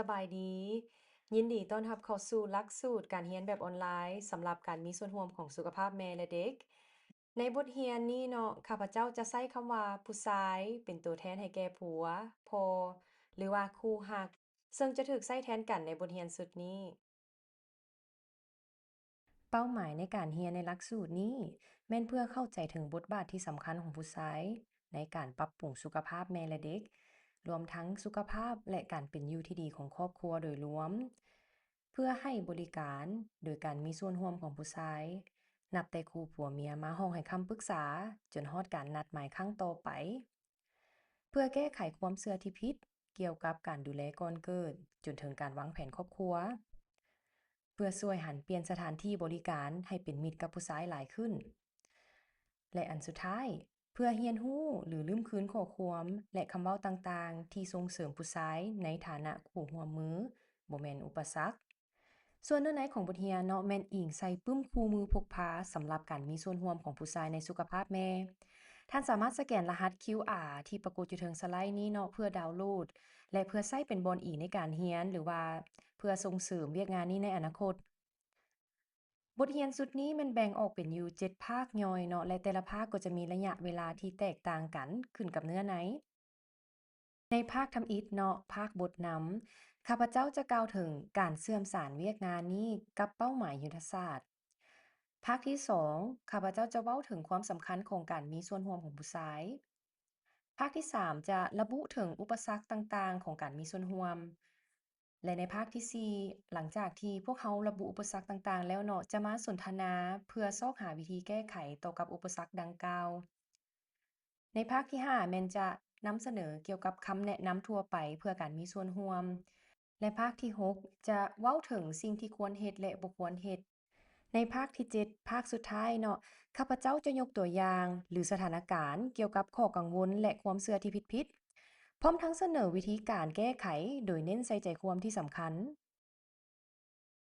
ສະບາຍດີ, ຍິນດີຕ້ອນຮັບເຂົ້າສູ່ຫຼັກສູດການຮຽນແບບອອນລາຍ ສຳລັບການມີສ່ວນຮ່ວມຂອງສຸຂະພາບແມ່ ແລະ ເດັກ. ໃນບົດຮຽນນີ້ເນາະ, ຂ້າພະເຈົ້າຈະໃຊ້ຄຳວ່າຜູ້ຊາຍ ເປັນຕົວແທນໃຫ້ແກ່ຜົວ, ພໍ່ ຫຼືວ່າຄູ່ຮັກ, ເຊິ່ງຈະຖືກໃຊ້ແທນກັນໃນບົດຮຽນຊຸດນີ້. ເປົ້າໝາຍໃນການຮຽນໃນຫຼັກສູດນີ້ ແມ່ນເພື່ອເຂົ້າໃຈເຖິງບົດບາດທີ່ສຳຄັນຂອງຜູ້ຊາຍ ໃນການປັບປຸງສຸຂະພາບແມ່ ແລະ ເດັກ, ລວມທັງສຸຂະພາບ ແລະ ການເປັນຢູ່ທີ່ດີຂອງຄອບຄົວໂດຍລວມ, ເພື່ອໃຫ້ບໍລິການໂດຍການມີສ່ວນຮ່ວມຂອງຜູ້ຊາຍ, ນັບແຕ່ຄູ່ຜົວເມຍມາຫ້ອງໃຫ້ຄຳປຶກສາ ຈົນຮອດການນັດໝາຍຄັ້ງຕໍ່ໄປ. ເພື່ອແກ້ໄຂຄວາມເຊື່ອທີ່ຜິດກ່ຽວກັບການດູແລກ່ອນເກີດ ຈົນເຖິງການວາງແຜນຄອບຄົວ, ເພື່ອຊ່ວຍຫັນປ່ຽນສະຖານທີ່ບໍລິການໃຫ້ເປັນມິດກັບຜູ້ຊາຍຫຼາຍຂຶ້ນ ແລະ ອັນສຸດທ້າຍ, ເພື່ອຮຽນຮູ້ ຫຼື ລືມຄືນຂໍ້ຄວາມ ແລະ ຄຳເວົ້າຕ່າງໆ ທີ່ສົ່ງເສີມຜູ້ຊາຍໃນຖານະຄູ່ຮ່ວມມື, ບໍ່ແມ່ນອຸປະສັກ. ສ່ວນເນື້ອໃນຂອງບົດຮຽນເນາະ ແມ່ນອີງໃສ່ປຶ້ມຄູ່ມືພົກພາສຳລັບການມີສ່ວນຮ່ວມຂອງຜູ້ຊາຍໃນສຸຂະພາບແມ່. ທ່ານສາມາດສະແກນລະຫັດຄິວອາ ທີ່ປາກົດຢູ່ເທິງສະໄລນີ້ເນາະ ເພື່ອດາວໂຫຼດ ແລະ ເພື່ອໃຊ້ເປັນບ່ອນອີງໃນການຮຽນ ຫຼືວ່າເພື່ອສົ່ງເສີມວຽກງານນີ້ໃນອະນາຄົດ. ບົດຮຽນຊຸດນີ້ແມ່ນແບ່ງອອກເປັນຢູ່ເຈັດພາກຍ່ອຍເນາະ ແລະ ແຕ່ລະພາກກໍຈະມີໄລຍະເວລາທີ່ແຕກຕ່າງກັນ ຂຶ້ນກັບເນື້ອໃນ. ໃນພາກທຳອິດເນາະ, ພາກບົດນຳ, ຂ້າພະເຈົ້າຈະກ່າວເຖິງການເຊື່ອມສານວຽກງານນີ້ກັບເປົ້າໝາຍຍຸດທະສາດ. ພາກທີສອງ, ຂ້າພະເຈົ້າຈະເວົ້າເຖິງຄວາມສຳຄັນຂອງການມີສ່ວນຮ່ວມຂອງຜູ້ຊາຍ. ພາກທີສາມ ຈະລະບຸເຖິງອຸປະສັກຕ່າງໆຂອງການມີສ່ວນຮ່ວມ. ແລະ ໃນພາກທີສີ່, ຫຼັງຈາກທີ່ພວກເຮົາລະບຸອຸປະສັກຕ່າງໆແລ້ວເນາະ, ຈະມາສົນທະນາເພື່ອຊອກຫາວິທີແກ້ໄຂຕໍ່ກັບອຸປະສັກດັ່ງກ່າວ. ໃນພາກທີຫ້າ ແມ່ນຈະນຳສະເໜີກ່ຽວກັບຄຳແນະນຳທົ່ວໄປເພື່ອການມີສ່ວນຮ່ວມ ແລະ ພາກທີຫົກ ຈະເວົ້າເຖິງສິ່ງທີ່ຄວນເຮັດ ແລະ ບໍ່ຄວນເຮັດ. ໃນພາກທີເຈັດ ພາກສຸດທ້າຍເນາະ, ຂ້າພະເຈົ້າຈະຍົກຕົວຢ່າງ ຫຼື ສະຖານະການກ່ຽວກັບຂໍ້ກັງວົນ ແລະ ຄວາມເຊື່ອທີ່ຜິດໆ, ພ້ອມທັງສະເໜີວິທີການແກ້ໄຂ ໂດຍເນັ້ນໃສ່ໃຈຄວາມທີ່ສຳຄັນ.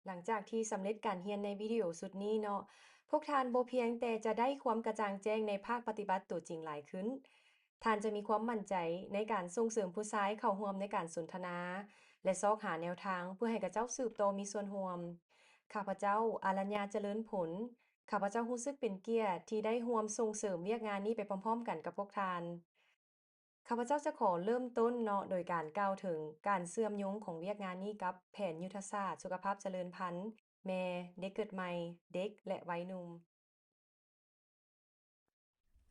ຫຼັງຈາກທີ່ສຳເລັດການຮຽນໃນວິດີໂອຊຸດນີ້ເນາະ, ພວກທ່ານບໍ່ພຽງແຕ່ຈະໄດ້ຄວາມກະຈ່າງແຈ້ງໃນພາກປະຕິບັດຕົວຈິງຫຼາຍຂຶ້ນ, ທ່ານຈະມີຄວາມໝັ້ນໃຈໃນການສົ່ງເສີມຜູ້ຊາຍເຂົ້າຮ່ວມໃນການສົນທະນາ ແລະ ຊອກຫາແນວທາງເພື່ອໃຫ້ເຂົາເຈົ້າສືບຕໍ່ມີສ່ວນຮ່ວມ. ຂ້າພະເຈົ້າ ອາລັນຍາ ຈະເລີນຜົນ, ຂ້າພະເຈົ້າຮູ້ສຶກເປັນກຽດທີ່ໄດ້ຮ່ວມສົ່ງເສີມວຽກງານນີ້ໄປພ້ອມໆກັນກັບພວກທ່ານ. ຂ້າພະເຈົ້າຈະຂໍເລີ່ມຕົ້ນເນາະ ໂດຍການກ່າວເຖິງການເຊື່ອມໂຍງຂອງວຽກງານນີ້ກັບແຜນຍຸດທະສາດສຸຂະພາບຈະເລີນພັນ ແມ່, ເດັກເກີດໃໝ່, ເດັກ ແລະ ໄວໜຸ່ມ.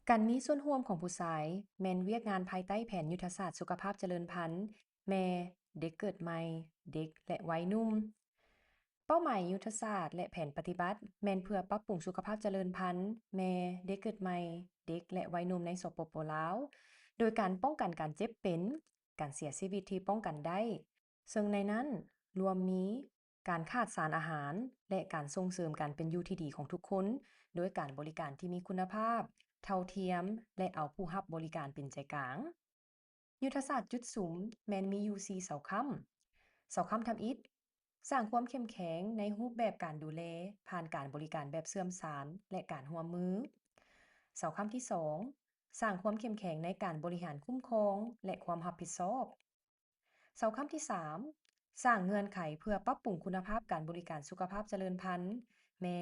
ການມີສ່ວນຮ່ວມຂອງຜູ້ຊາຍ ແມ່ນວຽກງານພາຍໃຕ້ແຜນຍຸດທະສາດສຸຂະພາບຈະເລີນພັນ ແມ່, ເດັກເກີດໃໝ່, ເດັກ ແລະ ໄວໜຸ່ມ. ເປົ້າໝາຍຍຸດທະສາດ ແລະ ແຜນປະຕິບັດ ແມ່ນເພື່ອປັບປຸງສຸຂະພາບຈະເລີນພັນ ແມ່, ເດັກເກີດໃໝ່, ເດັກ ແລະ ໄວໜຸ່ມໃນ ສປປ ລາວ ໂດຍການປ້ອງກັນການເຈັບເປັນ, ການເສຍຊີວິດທີ່ປ້ອງກັນໄດ້, ເຊິ່ງໃນນັ້ນລວມມີ ການຂາດສານອາຫານ ແລະ ການສົ່ງເສີມການເປັນຢູ່ທີ່ດີຂອງທຸກຄົນ ໂດຍການບໍລິການທີ່ມີຄຸນນະພາບ, ເທົ່າທຽມ ແລະ ເອົາຜູ້ຮັບບໍລິການເປັນໃຈກາງ. ຍຸດທະສາດຈຸດສຸມແມ່ນມີຢູ່ສີ່ເສົາຄ້ຳ. ເສົາຄ້ຳທຳອິດ, ສ້າງຄວາມເຂັ້ມແຂງໃນຮູບແບບການດູແລ ຜ່ານການບໍລິການແບບເຊື່ອມສານ ແລະ ການຮ່ວມມື. ເສົາຄ້ຳທີສອງ, ສ້າງຄວາມເຂັ້ມແຂງໃນການບໍລິຫານຄຸ້ມຄອງ ແລະ ຄວາມຮັບຜິດຊອບ. ເສົາຄ້ຳທີສາມ, ສ້າງເງື່ອນໄຂເພື່ອປັບປຸງຄຸນນະພາບການບໍລິການສຸຂະພາບຈະເລີນພັນ ແມ່,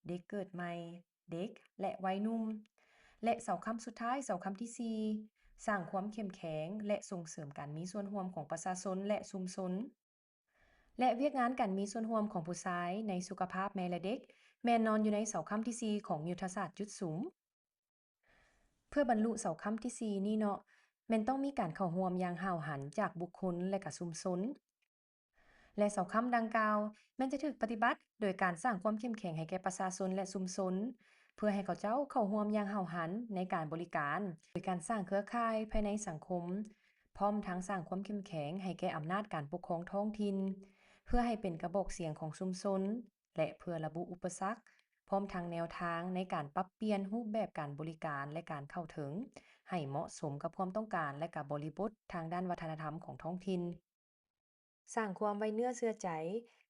ເດັກເກີດໃໝ່, ເດັກ ແລະ ໄວໜຸ່ມ ແລະ ເສົາຄ້ຳສຸດທ້າຍ, ເສົາຄ້ຳທີສີ່, ສ້າງຄວາມເຂັ້ມແຂງ ແລະ ສົ່ງເສີມການມີສ່ວນຮ່ວມຂອງປະຊາຊົນ ແລະ ຊຸມຊົນ. ແລະ ວຽກງານການມີສ່ວນຮ່ວມຂອງຜູ້ຊາຍໃນສຸຂະພາບແມ່ ແລະ ເດັກ ແມ່ນນອນຢູ່ໃນເສົາຄ້ຳທີສີ່ຂອງຍຸດທະສາດຈຸດສຸມ. ເພື່ອບັນລຸເສົາຄ້ຳທີສີ່ນີ້ເນາະ, ແມ່ນຕ້ອງມີການເຂົ້າຮ່ວມຢ່າງຫ້າວຫັນຈາກບຸກຄົນ ແລະ ກະຊຸມຊົນ. ແລະ ເສົາຄ້ຳດັ່ງກ່າວແມ່ນຈະຖືກປະຕິບັດໂດຍການສ້າງຄວາມເຂັ້ມແຂງໃຫ້ແກ່ປະຊາຊົນ ແລະ ຊຸມຊົນ, ເພື່ອໃຫ້ເຂົາເຈົ້າເຂົ້າຮ່ວມຢ່າງຫ້າວຫັນໃນການບໍລິການ, ໂດຍການສ້າງເຄືອຂ່າຍພາຍໃນສັງຄົມ, ພ້ອມທັງສ້າງຄວາມເຂັ້ມແຂງໃຫ້ແກ່ອຳນາດການປົກຄອງທ້ອງຖິ່ນ, ເພື່ອໃຫ້ເປັນກະບອກສຽງຂອງຊຸມຊົນ ແລະ ເພື່ອລະບຸອຸປະສັກ, ພ້ອມທັງແນວທາງໃນການປັບປ່ຽນຮູບແບບການບໍລິການ ແລະ ການເຂົ້າເຖິງ ໃຫ້ເໝາະສົມກັບຄວາມຕ້ອງການ ແລະ ກະບໍລິບົດທາງດ້ານວັດທະນະທຳຂອງທ້ອງຖິ່ນ. ສ້າງຄວາມໄວ້ເນື້ອເຊື່ອໃຈ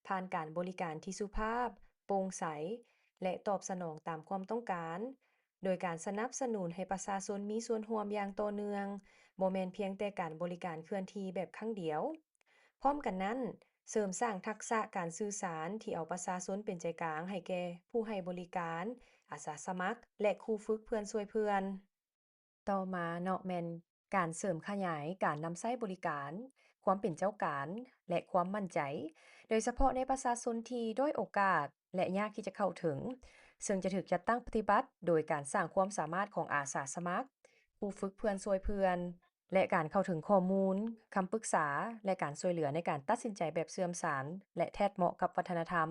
ຜ່ານການບໍລິການທີ່ສຸພາບ, ໂປ່ງໃສ ແລະ ຕອບສະໜອງຕາມຄວາມຕ້ອງການ, ໂດຍການສະໜັບສະໜູນໃຫ້ປະຊາຊົນມີສ່ວນຮ່ວມຢ່າງຕໍ່ເນື່ອງ, ບໍ່ແມ່ນພຽງແຕ່ການບໍລິການເຄື່ອນທີ່ແບບຄັ້ງດຽວ. ພ້ອມກັນນັ້ນ, ເສີມສ້າງທັກສະການສື່ສານທີ່ເອົາປະຊາຊົນເປັນໃຈກາງໃຫ້ແກ່ຜູ້ໃຫ້ບໍລິການ, ອາສາສະໝັກ ແລະ ຄູຝຶກເພື່ອນຊ່ວຍເພື່ອນ. ຕໍ່ມາເນາະ ແມ່ນການເສີມຂະຫຍາຍການນຳໃຊ້ບໍລິການ, ຄວາມເປັນເຈົ້າການ ແລະ ຄວາມໝັ້ນໃຈ, ໂດຍສະເພາະໃນປະຊາຊົນທີ່ດ້ອຍໂອກາດ ແລະ ຍາກທີ່ຈະເຂົ້າເຖິງ, ເຊິ່ງຈະຖືກຈັດຕັ້ງປະຕິບັດໂດຍການສ້າງຄວາມສາມາດຂອງອາສາສະໝັກ, ຄູຝຶກເພື່ອນຊ່ວຍເພື່ອນ ແລະ ການເຂົ້າເຖິງຂໍ້ມູນ, ຄຳປຶກສາ ແລະ ການຊ່ວຍເຫຼືອໃນການຕັດສິນໃຈແບບເຊື່ອມສານ ແລະ ແທດເໝາະກັບວັດທະນະທຳ.